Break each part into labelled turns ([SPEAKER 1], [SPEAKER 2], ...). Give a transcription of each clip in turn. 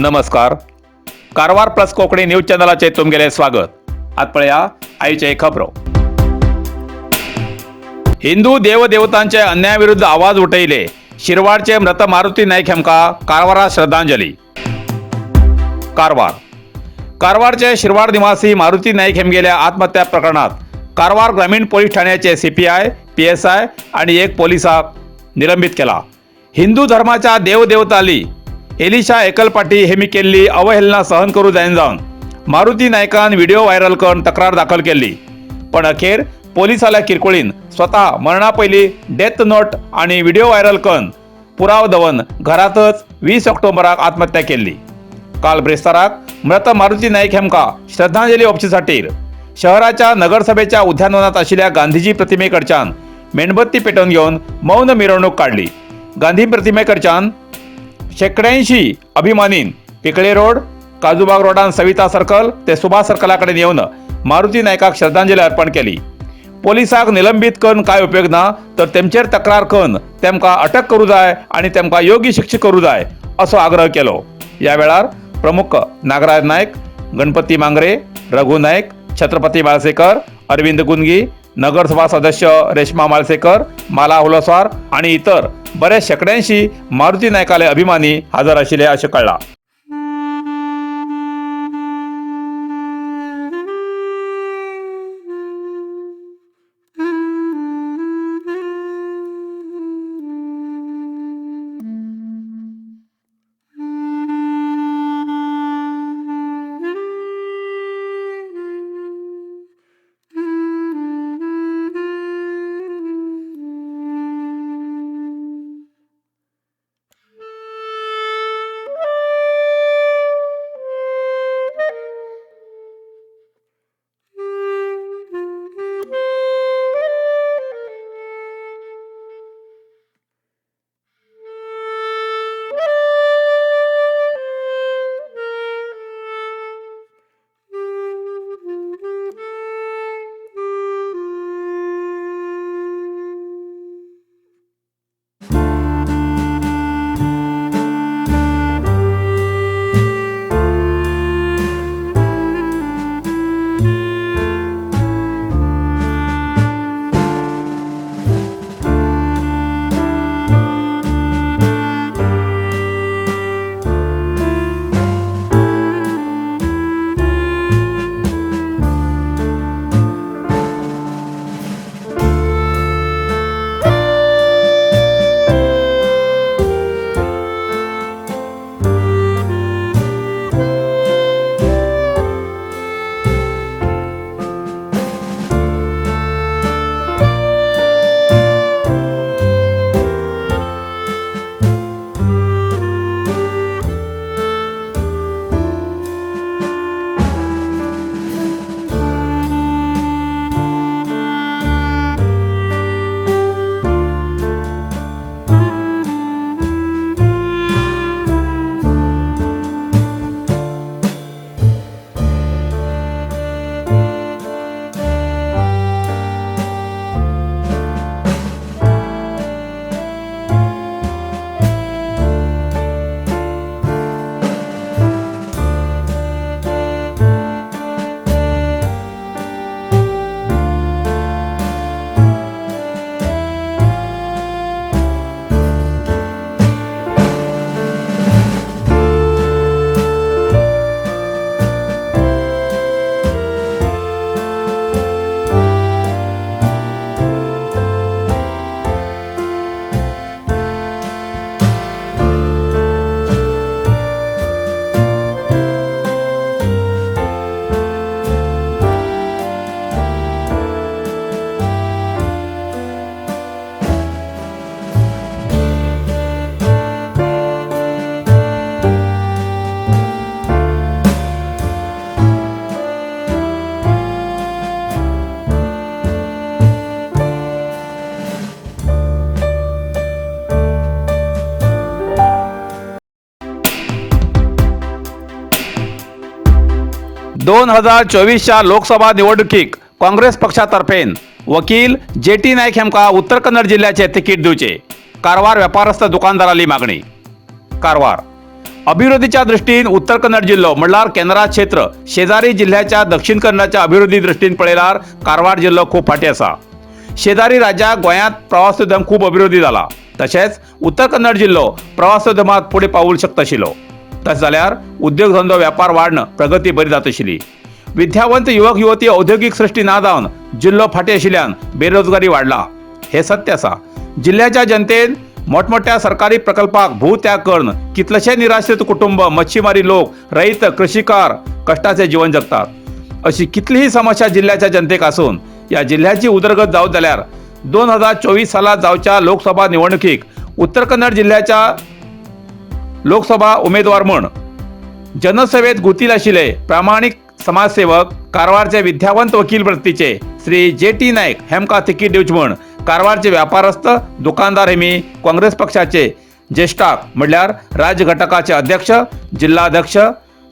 [SPEAKER 1] नमस्कार, Karwar plus Konkani news चॅनलाचेर तुमगेलें स्वागत. आत पळया आयचे खबरो. हिंदू देवदेवतांचे अन्यायाविरुद्ध आवाज उठयले शिरवाडचे मृत मारुती नाईक हेमका कारवारा श्रद्धांजली. कारवार. कारवारचे शिरवाड निवासी मारुती नाईक हेमगेल्या आत्महत्या प्रकरणात कारवार ग्रामीण पोलीस ठाण्याचे सीपीआय, पीएसआय आणि एक पोलिसाक निलंबित केला. हिंदू धर्माच्या देवदेवताली एलिशा एकलपाटी हेमी केल्ली अवहेलना सहन करू जायन जावन मारुती नायकान व्हिडिओ व्हायरल करून तक्रार दाखल केल्ली, पण अखेर पोलिसाल्या किरकोळीन स्वतः मरणा पयली डेथ नोट आणि व्हिडिओ व्हायरल करून पुराव दवन घरातच 20 ऑक्टोबराक आत्महत्या केल्ली. काल ब्रेस्ताराक मृत मारुती नाईक हेमका श्रद्धांजली ओंपचे खातीर शहराच्या नगरसभेच्या उद्यानवनात आशिल्ल्या गांधीजी प्रतिमेकडच्यान मेणबत्ती पेटोवन घेवन मौन मिरवणूक काडली. गांधी प्रतिमेकडच्यान शेंकड्यांशी अभिमानीन पिकळे रोड, काजूबाग रोडान सविता सर्कल ते सुभाष सर्कला कडेन येवन मारुती नायकाक श्रद्धांजली अर्पण केली. पोलिसाक निलंबीत करून काय उपयोग ना, तर तेमचेर तक्रार करून तेमकां अटक करूं जाय आनी तेमकां योग्य शिक्षा करूं जाय असो आग्रह केलो. ह्या वेळार प्रमुख नागराज नायक, गणपती मांगरे, रघु नायक, छत्रपती माळसेकर, अरविंद गुंगी, नगरसभा सदस्य रेश्मा माळसेकर, माला हुलस्वार आणि इतर बऱ्याच शेंकड्यांशी मारुती नायकाले अभिमानी हजर आशिल्ले अशें कळ्ळां. 2024च्या लोकसभा निवडणुकीक काँग्रेस पक्षातर्फेन वकील जे टी नाईक हेमका उत्तर कन्नड जिल्ह्याचे तिकीट दिवचे, कारवार व्यापारस्थ दुकानदाराली मागणी. कारवार. अभिवृद्धीच्या दृष्टीन उत्तर कन्नड जिल्लो म्हणल्यार केनरा क्षेत्र शेजारी जिल्ह्याच्या दक्षिण कन्नडच्या अभिवृद्धी दृष्टीन पळयल्यार कारवार जिल्लो खूब फाटीं आसा. शेजारी राज्याक गोंयांत प्रवासोद्यम खूब अभिवृद्धी जाला, तशेंच उत्तर कन्नड जिल्लो प्रवासोद्यमात फुडें पावूंक शकता आशिल्लो. तशें जाल्यार उद्योग धंदो व्यापार वाडन प्रगती बरी जात आशिल्ली. विद्यावंत युवक युवती औद्योगिक सृष्टी ना जावन जिल्लो फाटीं आशिल्ल्यान बेरोजगारी वाडला हे सत्य आसा. जिल्ह्याच्या जनतेन मोठमोठ्या सरकारी प्रकल्पाक भूत्याग करून कितलेशे निराश्रित कुटुंब, मच्छीमारी लोक, रयत, कृषिकार कष्टाचे जीवन जगतात. अशी कितलीही समस्या जिल्ह्याच्या जनतेक आसून या जिल्ह्याची उदरगत जावत जाल्यार 2024 सालात जावच्या लोकसभा निवडणुकीक उत्तर कन्नड जिल्ह्याच्या लोकसभा उमेदवार म्हूण जनसेवेत गुतील आशिल्ले प्रामाणीक समाजसेवक, कारवारचे विद्यावंत वकील वृत्तीचे श्री जे टी नायक हेमकां तिकीट दिवचे म्हूण कारवारचे व्यापारस्थ, दुकानदार हेमी काँग्रेस पक्षाचे ज्येश्ठाक म्हणल्यार राज्य घटकाचे अध्यक्ष, जिल्हाध्यक्ष,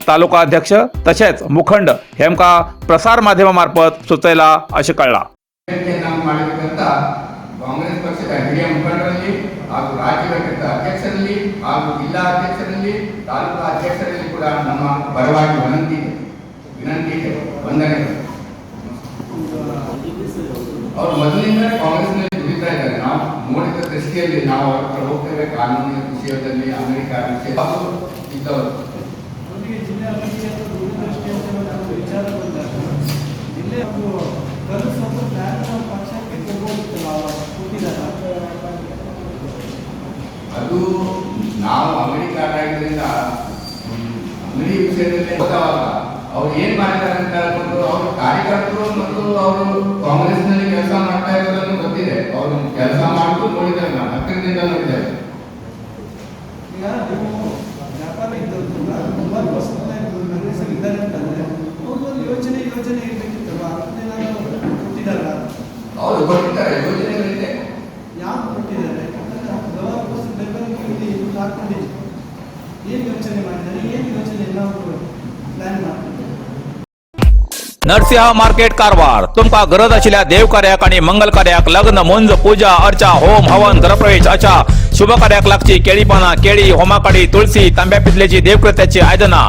[SPEAKER 1] तालुका अध्यक्ष तशेंच मुखंड हेमकां प्रसार माध्यमा मार्फत सुचयला अशें कळ्ळां.
[SPEAKER 2] ಬೇಡಿಕೆಯನ್ನು ಮಾಡಿರ್ತಕ್ಕಂಥ ಕಾಂಗ್ರೆಸ್ ಪಕ್ಷದ ಹಿರಿಯ ಮುಖಂಡರಲ್ಲಿ ಹಾಗೂ ರಾಜ್ಯ ಘಟಕದ ಅಧ್ಯಕ್ಷರಲ್ಲಿ ಹಾಗೂ ಜಿಲ್ಲಾ ಅಧ್ಯಕ್ಷರಲ್ಲಿ, ತಾಲೂಕಾ ಅಧ್ಯಕ್ಷರಲ್ಲಿ ಕೂಡ ನಮ್ಮ ಪರವಾಗಿ ವಿನಂತಿ ಇದೆ, ವಿನಂತಿ ಇದೆ. ವಂದನೆಗಳು. ಅವರು ಮೊದಲಿಂದ ಕಾಂಗ್ರೆಸ್ನಲ್ಲಿ ದುಡಿತಾ ಇದ್ದಾರೆ. ನಾವು ನೋಡಿದ ದೃಷ್ಟಿಯಲ್ಲಿ ನಾವು ಅವರ ಹತ್ರ ಹೋಗ್ತೇವೆ. ಕಾನೂನಿನ ವಿಷಯದಲ್ಲಿ, ಅಮೆರಿಕ ವಿಷಯ ಅವರು ಇದ್ದವರು.
[SPEAKER 3] ಅವರಿಗೆ ಜಿಲ್ಲೆ ಅಭಿವೃದ್ಧಿ ಅಥವಾ ದೂರದೃಷ್ಟಿ ಅಂತ ಒಂದು ವಿಚಾರ ಬಂದಾಗ ಜಿಲ್ಲೆ ಒಂದು ಕನಸು ಅಥವಾ ಪ್ಲಾನ್ ಪಕ್ಷಕ್ಕೆ ಕೊಡ್ಬೋದಿತ್ತಲ್ಲ, ಅವಾಗ ಕೊಟ್ಟಿದ್ದಾರೆ.
[SPEAKER 2] ಅದು ನಾವು ಅಮೆರಿಕ ಆಗಿದ್ದರಿಂದ ಅಂಗಡಿ ವಿಷಯದಲ್ಲಿ ಹೋದವಾಗ ಅವ್ರು ಏನ್ ಮಾಡಿದ್ದಾರೆ ಅಂತ ಹೇಳ್ಕೊಂಡು, ಅವರು ಕಾರ್ಯಕರ್ತರು ಮತ್ತು ಅವರು ಕಾಂಗ್ರೆಸ್ನಲ್ಲಿ ಕೆಲಸ ಮಾಡ್ತಾ ಇರೋದನ್ನು ಗೊತ್ತಿದೆ. ಅವರು ಕೆಲಸ ಮಾಡುದು ನೋಡಿದ್ದೇವೆ, ನಾವು ಹತ್ತಿರದಿಂದ ನೋಡಿದ್ದೇವೆ.
[SPEAKER 3] ಈಗ ನೀವು ವ್ಯಾಪಾರ ಇದ್ದವ್ರು ಸುಮಾರು ವರ್ಷದಿಂದ ಕಾಂಗ್ರೆಸ್ ಇದ್ದಾರೆ ಅಂತಂದ್ರೆ ಅವ್ರಿಗೊಂದು ಯೋಚನೆ ಯೋಜನೆ ಇರ್ಬೇಕಿತ್ತಲ್ವ? ಅದನ್ನೇನಾದ್ರು ಕೊಟ್ಟಿದ್ದಾರ?
[SPEAKER 2] ಅವರು ಕೊಟ್ಟಿದ್ದಾರೆ, ಯೋಜನೆಗಳಿದೆ.
[SPEAKER 3] ಯಾವ್ದು ಕೊಟ್ಟಿದ್ದಾರೆ? ಯಾಕಂದ್ರೆ ಹಲವಾರು ವರ್ಷ ಪೇಪರ್ ಇಲ್ಲಿ ಹಾಕೊಂಡಿದ್ರು. ಏನು ಯೋಚನೆ ಮಾಡಿದ್ದಾರೆ, ಏನು ಯೋಚನೆ ಎಲ್ಲ ಅವರು ಪ್ಲಾನ್ ಮಾಡ್ತಿದ್ದಾರೆ?
[SPEAKER 1] नरसिंह मार्केट कारवार. तुमकां गरज आशिल्ल्या देव कार्याक आनी मंगल कार्याक, लग्न, मुंज, पूजा अर्चा, होम हवन, घरप्रवेश अशा शुभ कार्याक लागची केळी पानां, केळी, होमाकाडी, तुळसी, तांब्या पितलेची देवकृत्याची आयदनां,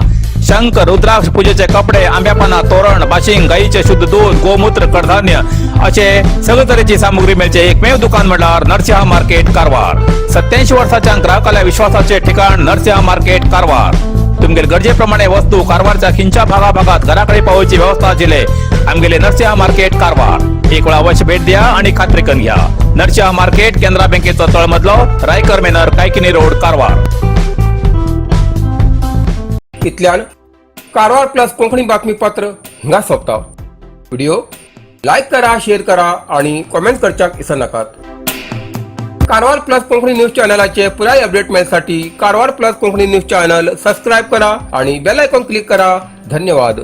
[SPEAKER 1] शंख, रुद्राक्ष, पूजेचे कपडे, आंब्या पानां, तोरण, बाशिंग, गायीचे शुद्ध दूध, गोमूत्र, कडधान्य असे सगळे तरेची सामुग्री मेळचे एकमेव दुकान म्हणल्यार नरसिंह मार्केट कारवार. 87 वर्साच्या ग्राहकाल्या विश्वासाचे ठिकाण नरसिंह मार्केट कारवार. तुमगेले गरजेप्रमाणे वस्तू कारवारच्या खिंच्या भागाभागात घराकडे पावोवची व्यवस्था आशिल्ले आमगेले नरसिंह मार्केट कारवार. एक वेळा अवश्य भेट द्या आणि खात्री करून घ्या. नरसिंह मार्केट, केनरा बँकेचो तळमजलो, रायकर मेनर, कायकिनी रोड, कारवार.
[SPEAKER 4] इतल्यान कारवार प्लस कोंकणी बातमीपत्र हिंगा सोंपता. व्हिडिओ लायक करा, शेअर करा आणि कॉमेंट करच्याक विसरनाकात. कारवार प्लस कोंकणी न्यूज चॅनलाचे पुराय अपडेट मेळसाठी Karwar plus Konkani news channel subscribe करा आणि बेल आयकॉन क्लिक करा. धन्यवाद.